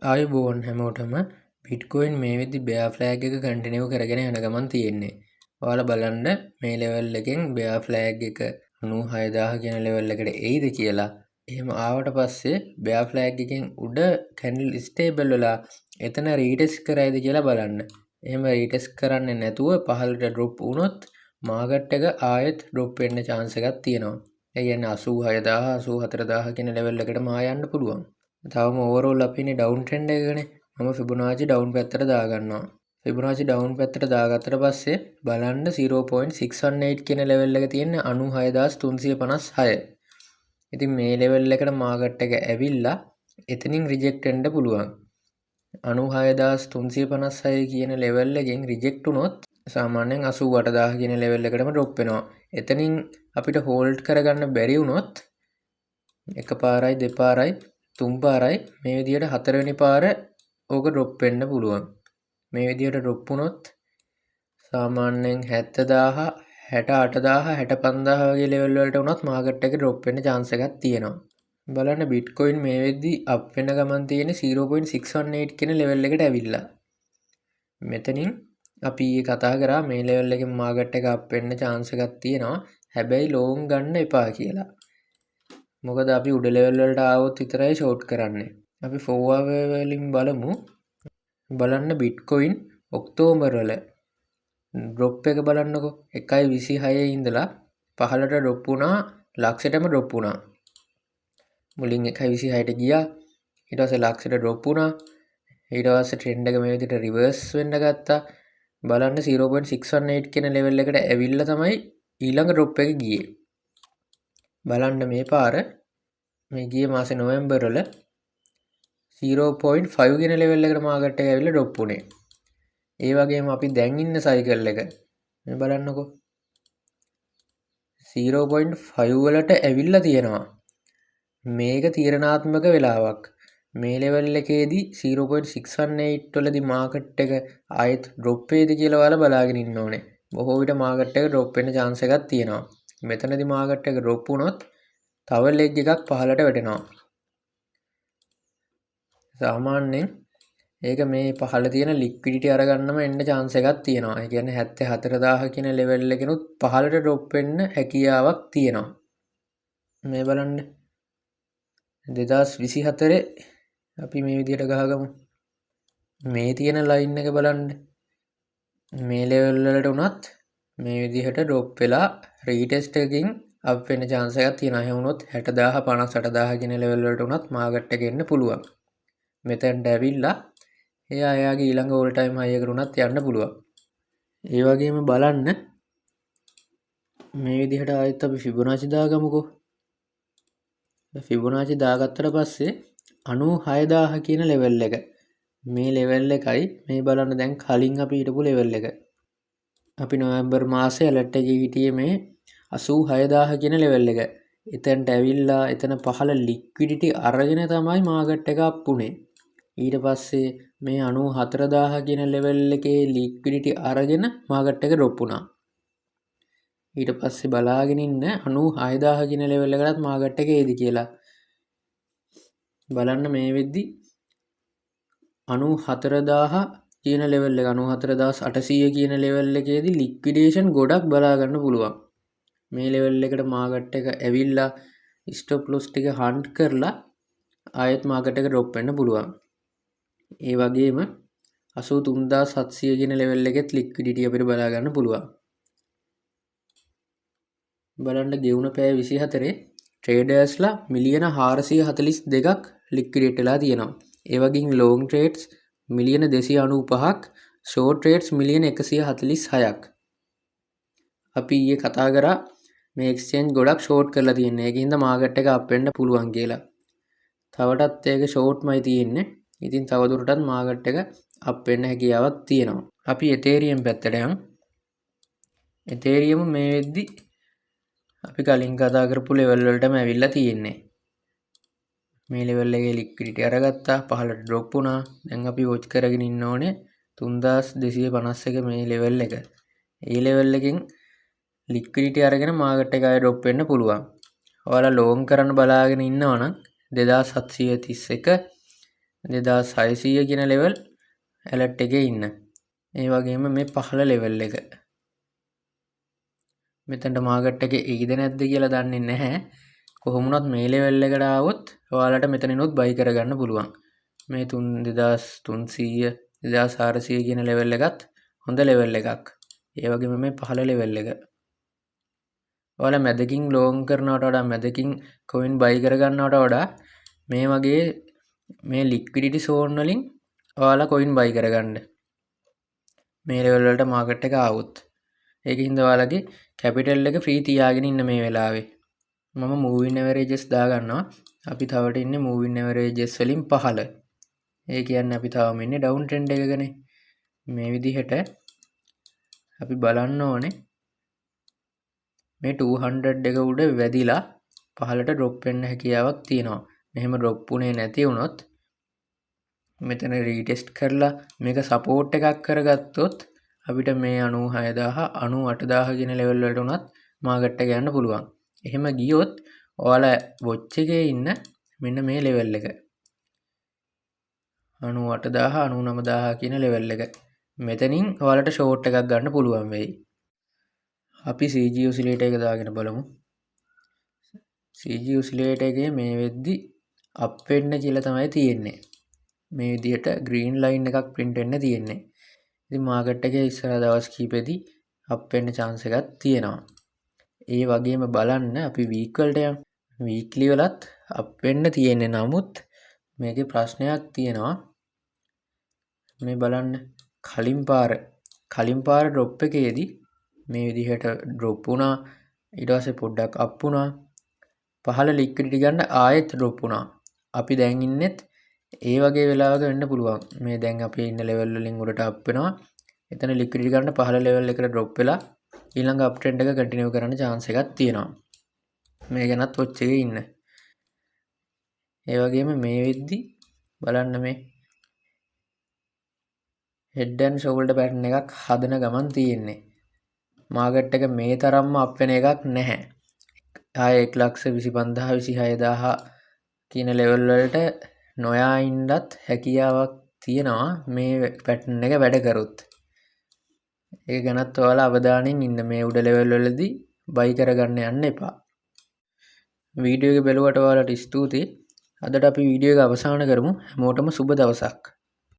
ආයුබෝවන් හැමෝටම. බිට්කොයින් මේ වෙද්දි බෙයා ෆ්ලෑග් එක කන්ටිනියු කරගෙන යන ගමන් තියෙන්නේ. ඔයාලා බලන්න මේ ලෙවල් එකෙන් බෙයා ෆ්ලෑග් එක 96,000 කියන ලෙවල් එකට එයිද කියලා. එහෙම ආවට පස්සේ බෙයා ෆ්ලෑග් එකෙන් උඩ කැන්ඩල් ස්ටේබල් වෙලා එතන රීටෙස්ට් කරයිද කියලා බලන්න. එහෙම රීටෙස්ට් කරන්නේ නැතුව පහළට ඩ්‍රොප් වුණොත් මාකට් එක ආයෙත් ඩ්‍රොප් වෙන්න චාන්ස් එකක් තියෙනවා. ඒ කියන්නේ 86,000 84,000 කියන ලෙවල් එකටම ආය යන්න පුළුවන්. තවම ඕවරෝල් අපි ඉන්නේ ඩවුන් ට්‍රෙන්ඩ් එකකනේ. මම ෆිබොනාචි ඩවුන් පැත්තට දාගන්නවා. ෆිබොනාචි ඩවුන් පැත්තට දාගත්තට පස්සේ බලන්න 0.618 කියන ලෙවල් එක තියෙන්නේ 96,356. ඉතින් මේ ලෙවල් එකට මාකට් එක ඇවිල්ලා එතනින් රිජෙක්ට් වෙන්න පුළුවන්. 96,356 කියන ලෙවල් එකෙන් රිජෙක්ට් වුණොත් සාමාන්‍යයෙන් 88,000 කියන ලෙවල් එකටම ඩ්‍රොප් වෙනවා. එතනින් අපිට හෝල්ඩ් කරගන්න බැරි වුණොත් එක පාරයි දෙපාරයි තුන් පාරයි මේ විදිහට හතරවෙනි පාර ඕක ඩ්‍රොප් වෙන්න පුළුවන්. මේ විදිහට ඩ්‍රොප් වුණොත් සාමාන්‍යයෙන් 70,000 68,000 65,000 වගේ ලෙවල් වලට වුණත් මාකට් එක ඩ්‍රොප් වෙන්න චාන්ස් එකක් තියෙනවා. බලන්න බිට්කොයින් මේ වෙද්දි අප් වෙන ගමන් තියෙන 0.618 කියන ලෙවල් එකට ඇවිල්ලා. මෙතනින් අපි ඊයේ කතා කරා මේ ලෙවල් එකෙන් මාකට් එක අප් වෙන්න චාන්ස් එකක් තියෙනවා. හැබැයි ලෝන් ගන්න එපා කියලා. මොකද අපි උඩ ලෙවල් වලට ආවොත් විතරයි ෂෝට් කරන්නේ. අපි 4 hour වලින් බලමු. බලන්න බිට්කොයින් ඔක්තෝබර් වල ඩ්‍රොප් එක බලන්නකෝ. 1.26 ඉඳලා පහළට ඩ්‍රොප් වුණා, ලක්ෂයටම ඩ්‍රොප් වුණා. මුලින් 1.26ට ගියා. ඊට පස්සේ ලක්ෂයට ඩ්‍රොප් වුණා. ඊට පස්සේ ට්‍රෙන්ඩ් එක මේ විදිහට රිවර්ස් වෙන්න ගත්තා. බලන්න 0.618 කියන ලෙවල් එකට ඇවිල්ලා තමයි ඊළඟ ඩ්‍රොප් එක ගියේ. බලන්න මේ පාර මේ ගිය මාසේ නොවැම්බර් වල 0.5 කියන ලෙවල් එකට මාකට් එක ඇවිල්ලා ඩ්‍රොප් වුණේ. ඒ වගේම අපි දැන් ඉන්න සයිකල් එක මේ බලන්නකෝ 0.5 වලට ඇවිල්ලා තියෙනවා. මේක තීරණාත්මක වෙලාවක්. මේ ලෙවල් එකේදී 0.618 වලදී මාකට් එක ආයෙත් ඩ්‍රොප් වේද කියලා ඔයාලා බලාගෙන ඉන්න ඕනේ. බොහෝ විට මාකට් එක ඩ්‍රොප් වෙන්න චාන්ස් එකක් තියෙනවා. මෙතනදී මාකට් එක ඩ්‍රොප් වුණොත් තව ලෙග් එකක් පහළට වැටෙනවා. සාමාන්‍යයෙන් ඒක මේ පහළ තියෙන ලික්විඩිටි අරගන්නම එන්න චාන්ස් එකක් තියෙනවා. ඒ කියන්නේ 74,000 කියන ලෙවල් එකෙනුත් පහළට ඩ්‍රොප් වෙන්න හැකියාවක් තියෙනවා. මේ බලන්න 2024 අපි මේ විදිහට ගහගමු. මේ තියෙන ලයින් එක බලන්න. මේ ලෙවල් වලට වුණත් මේ විදිහට ඩ්‍රොප් වෙලා රීටෙස්ට් එකකින් අප් වෙන්න චාන්ස් එකක් තියෙනවා. එහෙම වුණොත් 60,000 58,000 කියන ලෙවල් වලට වුණත් මාකට් එක එන්න පුළුවන්. මෙතනට ඇවිල්ලා එයා එයාගේ ඊළඟ ඕල් ටයිම් හයි එකට වුණත් යන්න පුළුවන්. ඒ වගේම බලන්න මේ විදිහට ආයෙත් අපි ෆිබොනාචි දාගමුකෝ. ෆිබොනාචි දාගත්තට පස්සේ 96,000 කියන ලෙවල් එක මේ ලෙවල් එකයි මේ බලන්න දැන් කලින් අපි හිටපු ලෙවල් එක. අපි නොවැම්බර් මාසේ ඇලර්ට් එකේ හිටියේ මේ 86,000 කියන ලෙවල් එක. එතනට ඇවිල්ලා එතන පහළ ලික්විඩිටි අරගෙන තමයි මාකට් එක අප් වුණේ. ඊට පස්සේ මේ 94,000 කියන ලෙවල් එකේ ලික්විඩිටි අරගෙන මාකට් එක ඩ්‍රොප් වුණා. ඊට පස්සේ බලාගෙන ඉන්න 96,000 කියන ලෙවල් එකටත් මාකට් එක ඒදි කියලා. බලන්න මේ වෙද්දි 94,000 කියන ලෙවල් එක 94,800 කියන ලෙවල් එකේදී ලික්විඩේෂන් ගොඩක් බලා ගන්න පුළුවන්. මේ ලෙවල් එකට මාකට් එක ඇවිල්ලා ස්ටොප් ලොස් ටික හන්ට් කරලා ආයෙත් මාකට් එක ඩ්‍රොප් වෙන්න පුළුවන්. ඒ වගේම 83,700 කියන ලෙවල් එකෙත් ලික්විඩිටි අපිට බලා ගන්න පුළුවන්. බලන්න ගෙවුන පැය 24 ට්‍රේඩර්ස්ලා මිලියන 442ක් ලික්විඩේට් වෙලා තියෙනවා. ඒ වගේම ලොං ට්‍රේඩ්ස් මිලියන 295ක්, ෂෝට් ට්‍රේඩ්ස් මිලියන 146ක්. අපි ඊයේ කතා කරා මේ එක්ස්චේන්ජ් ගොඩක් ෂෝට් කරලා තියෙන්නේ. ඒකින්ද මාකට් එක අප් වෙන්න පුළුවන් කියලා. තවටත් ඒක ෂෝට්මයි තියෙන්නේ. ඉතින් තවදුරටත් මාකට් එක අප් වෙන්න හැකියාවක් තියෙනවා. අපි එතේරියම් පැත්තට යමු. එතේරියම් මේ වෙද්දි අපි කලින් කතා කරපු ලෙවල් වලටම ඇවිල්ලා තියෙන්නේ. මේ ලෙවල් එකේ ලික්විඩිටි අරගත්තා, පහළට ඩ්‍රොප් වුණා. දැන් අපි වොච් කරගෙන ඉන්න ඕනේ 3251 මේ ලෙවල් එක. ඒ ලෙවල් එකෙන් ලික්විඩිටි අරගෙන මාකට් එක ආයෙ ඩ්‍රොප් වෙන්න පුළුවන්. ඔයාලා ලෝන් කරන්න බලාගෙන ඉන්නවා නම් 2731 2600 කියන ලෙවල් ඇලර්ට් එකේ ඉන්න. ඒ වගේම මේ පහළ ලෙවල් එක. මෙතනට මාකට් එකේ එයිද නැද්ද කියලා දන්නේ නැහැ. කොහොම වුණත් මේ ලෙවල් එකට ආවොත් ඔයාලට මෙතනිනුත් බයි කරගන්න පුළුවන්. මේ 2300 2400 කියන ලෙවල් එකත් හොඳ ලෙවල් එකක්. ඒ වගේම මේ පහළ ලෙවල් එක. ඔයාලා මැදකින් ලෝන්ග් කරනවට වඩා, මැදකින් කොයින් බයි කරගන්නවට වඩා මේ වගේ මේ ලික්විඩිටි සෝන් වලින් ඔයාලා කොයින් බයි කරගන්න. මේ ලෙවල් වලට මාකට් එක ආවොත්. ඒක හින්දා ඔයාලගේ කැපිටල් එක ෆ්‍රී තියාගෙන ඉන්න මේ වෙලාවේ. මම මූවින් ඇවරේජස් දාගන්නවා. අපි තවට ඉන්නේ මූවින් ඇවරේජස් වලින් පහළ. ඒ කියන්නේ අපි තවම ඉන්නේ ඩවුන් ට්‍රෙන්ඩ් එකකනේ. මේ විදිහට අපි බලන්න ඕනේ මේ 200 එක උඩ වැදිලා පහළට ඩ්‍රොප් වෙන්න හැකියාවක් තියෙනවා. මෙහෙම ඩ්‍රොප් වුණේ නැති වුණොත් මෙතන රීටෙස්ට් කරලා මේක සපෝට් එකක් කරගත්තොත් අපිට මේ 96000 98000 කියන ලෙවල් වලට උනත් මාකට් එක යන්න පුළුවන්. එහෙම ගියොත් ඔයාලා වොච් එකේ ඉන්න මෙන්න මේ ලෙවල් එක 98000 99000 කියන ලෙවල් එක. මෙතනින් ඔයාලට ෂෝට් එකක් ගන්න පුළුවන් වෙයි. අපි CG ඔසිලේටර් එක දාගෙන බලමු. CG ඔසිලේටර් එකේ මේ වෙද්දි අප් වෙන්න කියලා තමයි තියෙන්නේ. මේ විදිහට ග්‍රීන් ලයින් එකක් ප්‍රින්ට් වෙන්න තියෙන්නේ. ඉතින් මාකට් එකේ ඉස්සරහ දවස් කිහිපෙදි අප් වෙන්න chance එකක් තියෙනවා. ඒ වගේම බලන්න අපි වීක් වලට යමු. වීක්ලි වලත් අප් වෙන්න තියෙන්නේ. නමුත් මේකේ ප්‍රශ්නයක් තියෙනවා. මේ බලන්න කලින් පාර ඩ්‍රොප් එකේදී මේ විදිහට ඩ්‍රොප් වුණා. ඊට පස්සේ පොඩ්ඩක් අප් වුණා. පහළ ලික්විඩිටි ගන්න ආයෙත් ඩ්‍රොප් වුණා. අපි දැන් ඉන්නෙත් ඒ වගේ වෙලාවක වෙන්න පුළුවන්. මේ දැන් අපි ඉන්න ලෙවල් වලින් උඩට අප් වෙනවා. එතන ලික්විඩිටි ගන්න පහළ ලෙවල් එකට ඩ්‍රොප් වෙලා ඊළඟ අප් ට්‍රෙන්ඩ් එක කන්ටිනියු කරන්න chance එකක් තියෙනවා. මේ ගැනත් වොච් එකේ ඉන්න. ඒ වගේම මේ වෙද්දි බලන්න මේ හෙඩ් ඇන්ඩ් ෂෝල්ඩර් පැටර්න් එකක් හදන ගමන් තියෙන්නේ. මාකට් එක මේ තරම්ම අප් වෙන එකක් නැහැ. ආයේ 1,25,000 26,000 කියන ලෙවල් වලට නොයා ඉන්නත් හැකියාවක් තියෙනවා මේ පැටර්න් එක වැඩ කරොත්. ඒක ගැනත් ඔයාලා අවධානයෙන් ඉන්න. මේ උඩ ලෙවල් වලදී බයි කරගන්න යන්න එපා. වීඩියෝ එක බැලුවට ඔයාලට ස්තුතියි. අදට අපි වීඩියෝ එක අවසන් කරමු. හැමෝටම සුබ දවසක්.